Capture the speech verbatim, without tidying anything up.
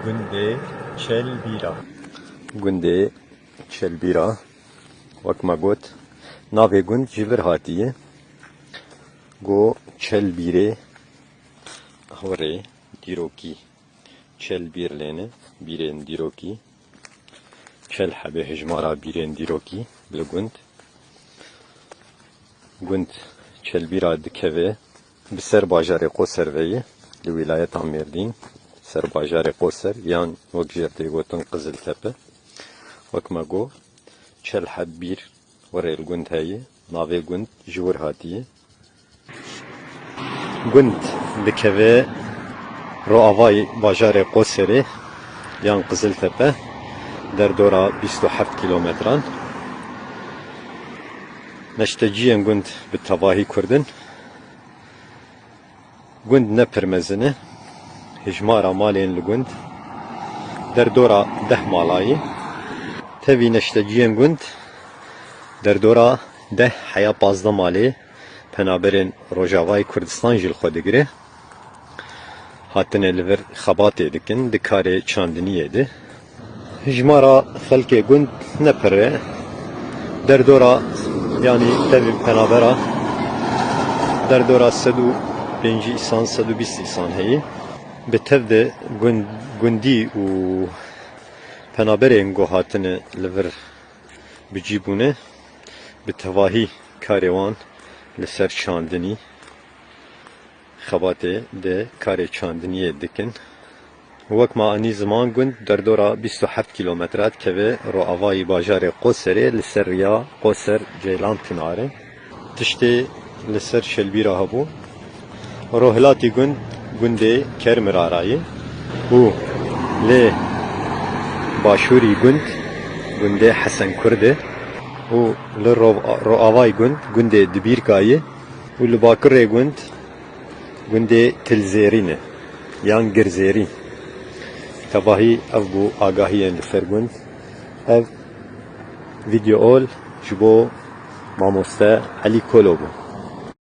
Gundê Çelbîra. Gundê Çelbîra, wek me got, navê gund ji vir hatiye. Go Çelbîrê, hurê dîrokî. Çelbîr lêne, bîrên dîrokî. Çel hebê hijmara bîrên dîrokî li gund. Gund Çelbîra dikeve, bi ser bajarê Qoser ve ye, li wîlayeta Mêrdîn, ser bajarê Qoser yan wek jê tê gotin Qiziltepe. Wek me got, çel heb bîr wirê li gund heye, navê gund ji wir hatiye. Gund dikeve roavayî bajarê Qoserê yan Qiziltepe, derdora bîst û heft kîlometran. Neşteciyên gund bi tevahî Kurd in. Gund ne pir mezin e. Hijmara malên li gund derdora deh mala ye. Tevî neşteciyên gund derdora deh heya pazdeh malê penaberên Rojavayê Kurdistan jî li xwe digire. Hatine li vir xebatê dikin di karê çandiniyê de. Hijmara xelkê gund ne pir e. Derdora, yanî tevî penabera derdora sed û pêncî îsan, sed û bîst îsan heye. Bi tev de gund, gundî û penaberên ku hatine li vir bi cî bûne, bi tevahî karê wan li ser çandinî, xebatê di karê çandiniyê dikin. Wek me anî ziman, gund derdora bîst û heft kîlometre dikeve roavayî bajarê Qoserê li ser riya Qoser Ceylan Pinarê. Tiştê li ser Çelbîra hebû. Rohilatî gund gundê Kermirara ye û li başûrî gund gundê Hesen Kurd e û li ro-, roavayî gund gundê Dibîrka ye û li bakurê gund gundê Tilzêrî ne yan Girzêrî. Tevahî ev bû agahiyên li ser gund. Ev vîdeo ol ji bo mamoste Elî Kolo bû.